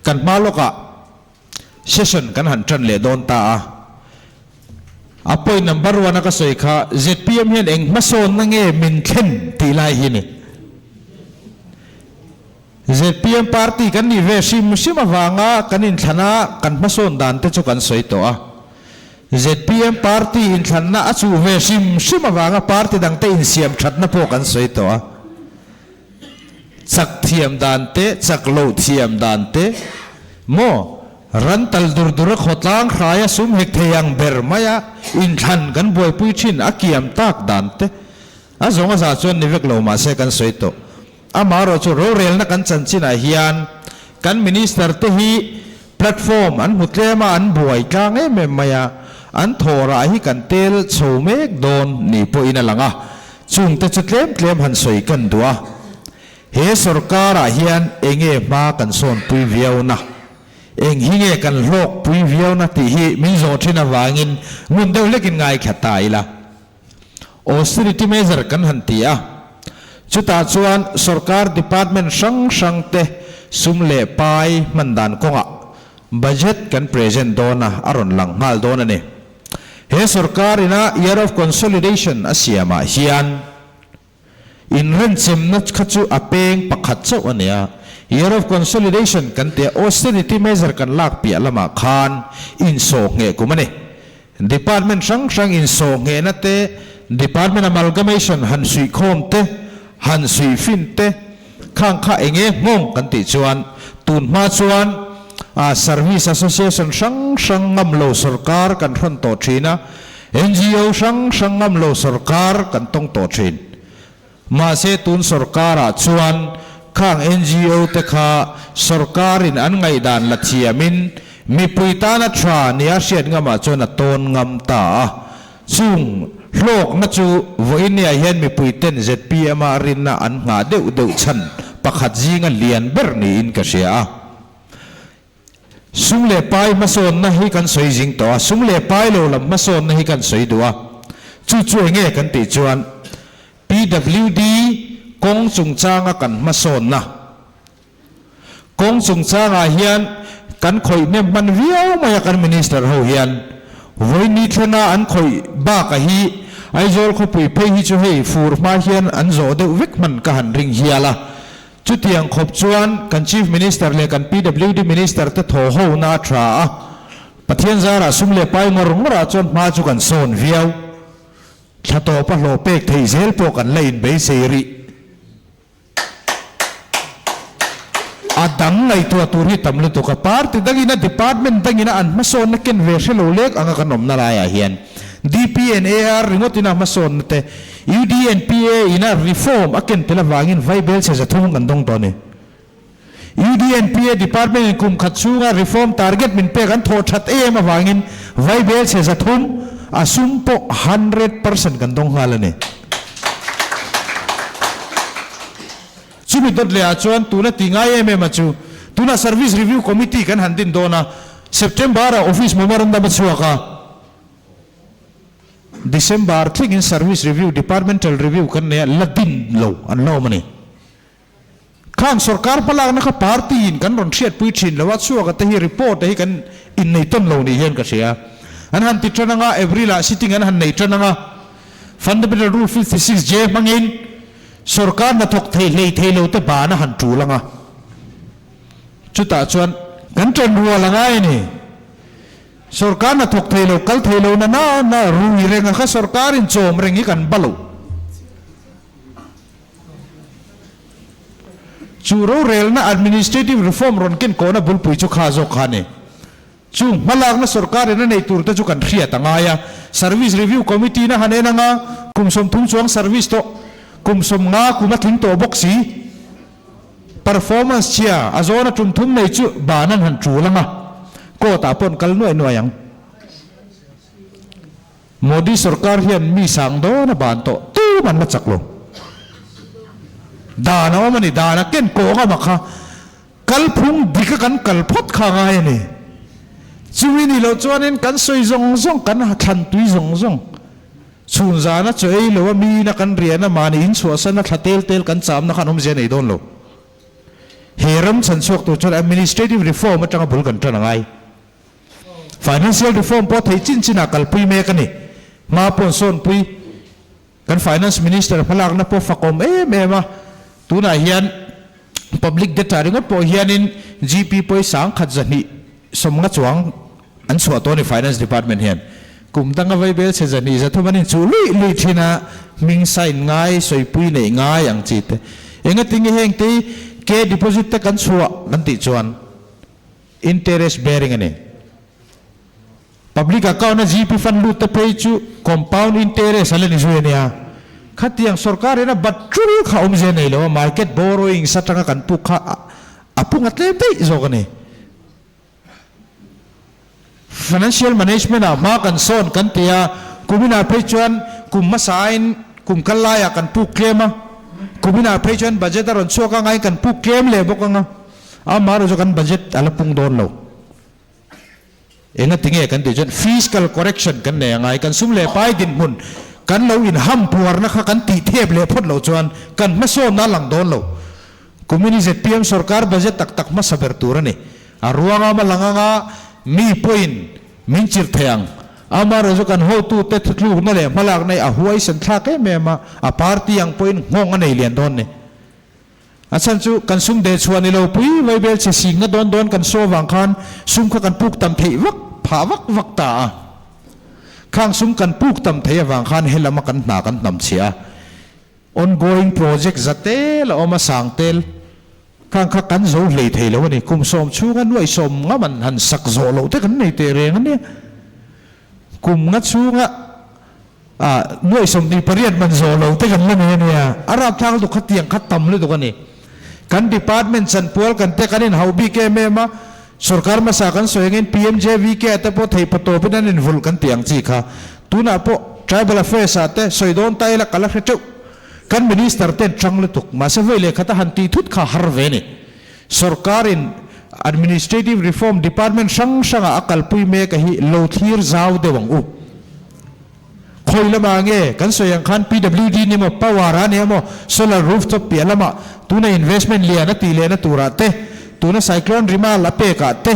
kan hma lawkah session kan han tan leh dawn ta a. A point number one a ka sawi kha zpm hian eng hmasawnna nge min thlen tih lai hi ni. Zpm party kan nih ve hrim hrim avanga kan inthlan a kan hmasawn dan te chu kan sawi tawh a. Zpm party inthlanna a chuh ve hrim hrim avanga party dangte insiam thatna pawh kan sawi tawh a. Chak thiam dan te, chak loh thiam dan te, maw ran tal dur dur a khawtlang hraia sum hek thei ang ber maia inthlan kan buaipui thin a kiam tak dan te, a zawng a za chuan ni vek lo mahse kan sawi tawh. Amaherawh chu rorelna kan chanchinah hian kan minister te hi platform an hmu tlem a, an buai tlang em em mai a, an thawhrah hi kan tel chho mek dawn ni pawhin a lang a, chungte chu tlem tlem han sawi kan duh a. He sorkarah hian enge hma kan sawnpui viau na, eng hi nge kan hlawkpui viau na tih hi min zawh thin avangin ngun deuh hlekin ngaithla ta ila. Austerity measure kan han ti a, chutah chuan sorkar department hrang hrang te sum leh pai hman dan kawngah budget kan present dawn a, a rawn lang nghal dawn a ni. He sorkar ina year of consolidation a siamah hian inrenchemna kha chu a peng pakhat chauh a ni a, year of consolidation kan tia austerity measure kan lak piah lamah khan insawh ngheh kum a ni. Department hrang hrang insawh nghehna te, Department amalgamation han suihkhawm te, han suihfin te, khang kha eng nge nghawng kan tih chuan tun hma chuan Service Association hrang hrang ngam lo sawrkar kan hrawn tawh thin a, ngo hrang hrang ngam lo sawrkar kan tawng tawh thin. Mahse tun sawrkarah chuan khang ngo te kha sawrkarin an ngaihdan la thiamin mipui tana tha nia hriat ngamah chuan a tawn ngam ta a. Chung hlawkna chu vawinia hian mipui ten zpm a rinna an nghah deuh deuh chhan pakhat zinga lian ber niin ka hria a. Sum leh pai hmasawnna hi kan sawi zing tawh a, sum leh pai lo lam hmasawnna hi kan sawi duh a. Chu chu enge kan tih chuan PWD kawng chungchanga kan hmasawnna. Kawng chungchangah hian kan khawih hnem hman viau mai a kan Minister ho hian. Vawiin thlenga an khawih baka hi Aizawl khawpui phei hi chu hei fur hma hian an zawh deuh vek hman ka han ring hial a. Chutiang khawp chuan kan Chief Minister leh kan PWD Minister te thaw ho na a tha a, Pathian zarah sum leh pai ngawr ngawrah chuan hma chu kan sawn viau. Thla tawpa hlawh pek theih zel pawh kan la inbeisei rih. A dang ngaihtuah tur hi tam lutuk a, party dangin a department dangin a an hmasawnna ken ve hre lo lek anga kan awmna laiah hian DPNAR ringawtin a hmasawnna te UDNPA in a reform a ken tel avangin vaibel chhe zathum kan dawng tawh a ni. UDNPA department in kum khat chhunga reform target min pek an thawh that em avangin vaibel chhe zathum a sum pawh 100% kan dawng nghal a ni. Chumi dawt leh ah chuan tuna ti ngai em em a chu tuna Service Review Committee kan han din dawn a, September ah office memorandum a chhuak a, December thlengin Service Review, Departmental Review kan nei a, la din lo an la awm a ni. Khang sorkar hmalakna kha party in kan rawn hriatpui thin lo a, chhuak a te hi report te hi kan innei tawn lo ni hian ka hria. An han ti tan anga, April ah sitting an han nei tan anga, Fundamental Rule 56 J hmangin sorkar hnathawk thei hlei thei lo te ban a han tul anga, chutah chuan kan tan rual a ngai a ni. Sorkar hna thawk thei lo, kal thei lo na na na rui reng a kha sorkar in chawm reng hi kan ba lo. Chu rorelna administrative reform rawn ken kawhna bulpui chu kha zawk kha a ni. Chu hmalakna sorkar in a nei tur te chu kan hriat a ngai a. Service Review Committee na han en anga kum 30 chuang service tawh, kum 50 kum a tling tawh bawk si. Performance chhia a zawna tum thum nei chu ban an han tul ang a, court ah pawh an kal nuai nuai ang. Modi sorkar hian mi sang dawn a ban tawh. Tu! Tuman la chak lo. Dan a awm a ni, dan a ken kawng a mak a, kalphung dik a kan kal phawt kha a ngai a ni. Chumi ni loh chuanin kan sawi zawng zawng, kan thlan tui zawng zawng, chhun zana chaw ei lo a miin a kan rian a, mahni inchhuahsan a thla tel tel kan chamna khan awmzia nei dawn lo. He ram chhan chhuak tur chuan administrative reform atanga bul kan tan a ngai. Financial reform pawh theih chin chinah kalpui mek a ni. Hma pawn sawnpui kan Finance Minister hmalakna pawh fakawm em em a. Tunah hian public debt ah ringawt pawh hianin GP pawisa ang khat 200 sawmnga chuang an chhuah tawh a ni Finance Department hian. Kum danga vaibel chhe 200 300 an inchuh luih luih thin a, hming sign ngai, sawipui neih ngai ang chi te. Engatinge heng te hi K deposit te kan chhuah kan tih chuan interest bearing a ni. Public account a GP fund lut te phei chu compound interest a la ni zui a nia. Khatiang sorkar in a bat tul kha awmzia nei lo a, market borrowings atanga kan puk kha a pung a tlem daih zawk a ni. Financial management ah hma kan sawn kan ti a, kuminah phei chuan kum hmasa aiin kum kal laiah kan puk tlem a, kuminah phei chuan budget a rawn chhuak ang aiin kan puk tlem leh bawk ang a, amaherawhchu chu kan budget a la pung dawn lo. Engati nge kan tih chuan fiscal correction kan nei angai, kan sum leh pai dinhmun kan lo inham puarna kha kan tih thep leh phawt loh chuan kan hmasawnna a lang dawn lo. Kumin hi zpm sorkar budget tak tak hmasa ber tur a ni. A ruanga ma lang anga mi pawhin min chirh thei ang. Amaherawhchu kan hotute thutlukna leh hmalakna hi a huaisen thlak em em a, a party ang pawhin nghawng a nei lian dawn ni. A chhan chu kan sum deh chhuah ni lo pui vaibel chhe singna dawn dawn kan saw vang khan sum kha kan puk tam theih vak phah vak vak ta a. Khang sum kan puk tam theih avang khan helama kan hna kan hnam chhiah a. Ongoing project za tel a awm a sang tel khang kha kan zo hlei thei lo a ni. Kum sawm chhunga nuaih sawm ngam an han sak zawh loh te kan nei teh reng a nia. Kum nga chhunga Ah, nuaih 28 man zawh lo te kan la nei a nia. A rapthlak lutuk kha tiang kha tam lutuk a ni. Kan department chanpual kan te kan inhauh bik em em a, sorkar hmasa kan sawi angin PMJVK ah te pawh theih patawpin an invulh kan tih ang chi kha. Tunah pawh Tribal Affairs ah te sawi dawn ta ila ka la hre teuh. Kan Minister ten chang lutuk, mahse vawi leh khata han tih thut kha har ve a ni. Sorkarin Administrative Reform Department hrang hrangah a kalpui mek a hi lo thlir zau deuh ang u. Khawi lamah nge kan sawi ang khan PWD ni emaw power a ni emaw solar rooftop piah lamah tuna investment lian a tih lehna turah te tuna cyclone Rimal a pekah te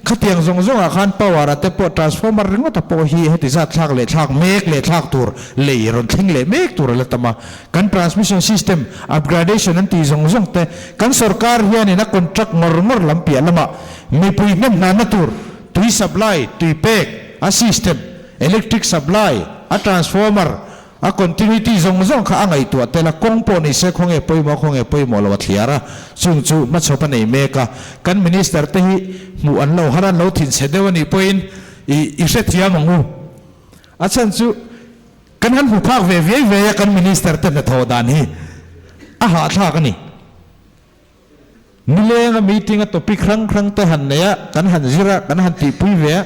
khatiang zawng zawngah khan power a te pawh transformer ringawt a pawh hi heti zat thlak leh thlak mek leh thlak tur lei rawn thleng leh mek tur a la tam a kan transmission system upgradation an tih zawng zawng te kan sorkar hianin a contract ngawr ngawr lam piah lamah mipui hnem hnanna tur tui supply tui pek a system Electric supply, a transformer, a continuity zawng zawng kha a ngaihtuah tel a, kawng pawh ni se khawnge pawimawh khawnge pawimawh lo a thliar a, chung chu hmachhawp a nei mek a, kan minister te hi hmuh an lo har a, an lo thinchhe deuh a nih pawhin i i hrethiam ang u. A chhan chu kan han hmu phak ve viai viai a kan minister te hnathawh dan hi a hahthlak a ni. Nilenga meeting a topic hrang hrang te han nei a, kan han zir a, kan han tihpui ve a,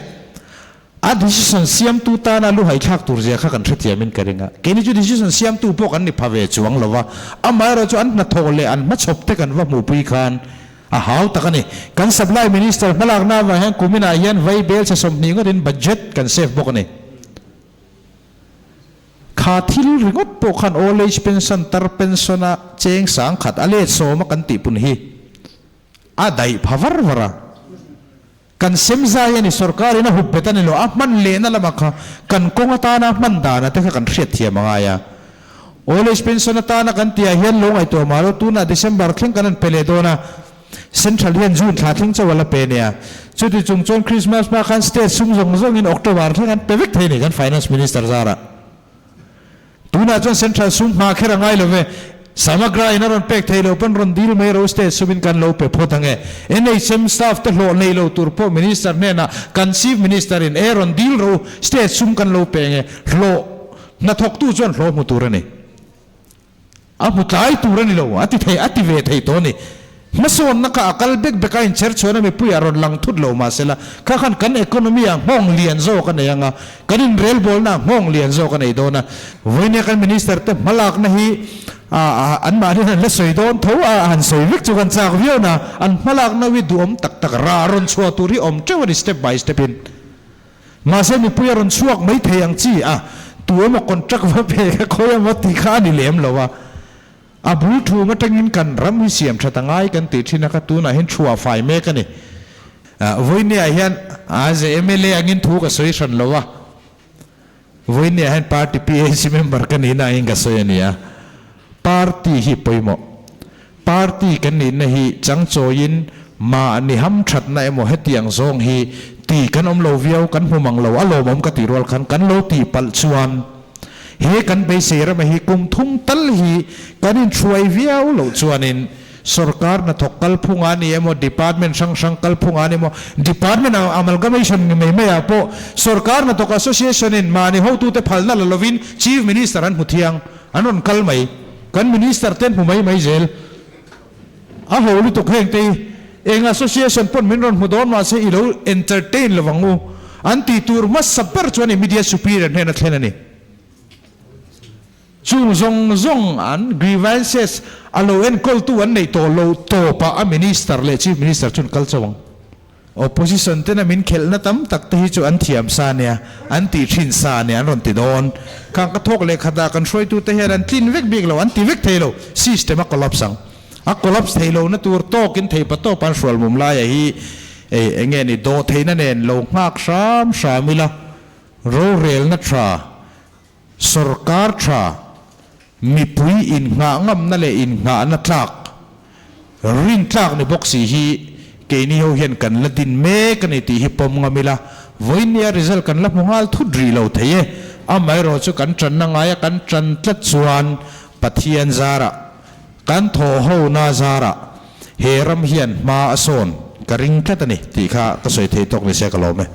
a decision siamtu tana lu haithlak tur zia kha kan hrethiamin ka ring a. Keini chu decision siamtu pawh kan ni pha ve chuang lo va, amaherawh chu an hnathawh leh an hmachhawp te kan va hmuhpui khan a hau tak a ni. Kan supply minister hmalakna avang hian kuminah hian vai bel chhe 20 ngawtin budget kan save bawk a ni. Kha thil ringawt pawh khan old age pension, tar pension a cheng 10,000 a let sawm a kan tih pun hi a daih pha var var a. Kan sem zai a ni, sorkar in a hup bet a ni lo, a hman lehna lamah kha kan kawng atana hman dana te kha kan hriat thiam a ngai a. Old age pension atana kan tihah hian lo ngaihtuah mah lo, tunah December thleng kan han pe leh dawn a, Central hian June thla thleng chauh a la pe nia. Chuti chung chuan Christmas hma khan state sum zawng zawngin October thleng an pe vek thei a ni kan Finance Minister zarah. Tunah chuan Central sum hma kher a ngai lo ve. Samagra in a rawn pek thei lo pawn rawn dil mai ro state sumin kan lo pe phawt ang e. NHM staff te hlawh nei lo tur pawh Minister hnenah kan Chief Minister in e rawn dil ro state sum kan lo pe ang e. Hlawh hnathawktu chuan hlawh hmu tur a ni. A hmu tlai tur a ni lo, a ti thei, a ti ve thei tawh a ni. Hmasawnna kha a kal bek bek a, inchher chhuahna mipui a rawn lang thut lo mahsela kha khan kan economy ah nghawng lian zawk a nei ang a, kan inrelbawlna ah nghawng lian zawk a nei dawn a. Vawinia kan Minister te hmalakna hi anmahni an la sawi dawn tho a, han sawi vek chu kan chak viau na, an hmalakna hi duhawm tak tak rah rawn chhuah tur hi awm teuh a ni step by step in. Mahse mipui a rawn chhuak mai thei ang chi a, tu emaw contract va pe kha khawi emaw tih kha a ni lem lo a. A bul thum atangin kan ram hi siam that a ngai kan tih thin a kha tunah hian thuah fai mek a ni. Vawinia hian as a mla angin thu ka sawi hran lo a, Vawinia hian party PAC member ka nihna angin ka sawi a ni a. Party hi pawimawh. Party kan nihna hi changchawiin mahni hamthatna emaw hetiang zawng hi ti kan awm lo viau, kan hmu mang lo, a lawmawm ka tih rual khan kan lo tih palh chuan he kan beisei rama hi kum thum tal hi kan inhruai viau loh chuanin sorkar hnathawk kalphung a ni emaw department hrang hrang kalphung a ni emaw department amalgamation ni mai maiah pawh sorkar hnathawk association in mahni hotute phalna la lovin chief minister an hmu thiang an rawn kal mai kan minister te an hmu mai mai zel a ho lutuk heng te hi eng association pawn min rawn hmu dawn mahse i lo entertain lovang u an tih tur hmasa ber chuan immediate superior hnena thlen a ni. Chung zawng zawng an grievances a lo enkawltu an neih tawh lo tawpah a Minister leh Chief Minister chu an kal chauh ang. Opposition tena min khelhna tam tak te hi chu an thiam sa nia, an tih thin sa nia an rawn ti dawn. Khang ka thawk leh khatah kan hruaitute hian an tlin vek bik lo, an ti vek thei lo, system a collapse ang. A collapse thei lohna tur tawkin theipa tawp an hrual mum laia hi ei enge ni dawh theihna nen lo nghak hram hram ila, rorelna tha Sorkar tha, mipui innghah ngamna leh innghahna tlak, rin tlak ni bawk si hi keini ho hian kan la din mek a ni tih hi pawm ngam ila, vawinia result kan la hmu nghal thut rih lo thei e. Amaherawh chu kan tanna ngaia kan tan tlat chuan Pathian zarah, kan thawhhona zarah he ram hian hma a sawn ka ring tlat a ni tih kha ka sawi thei tawk ni se ka lawm e.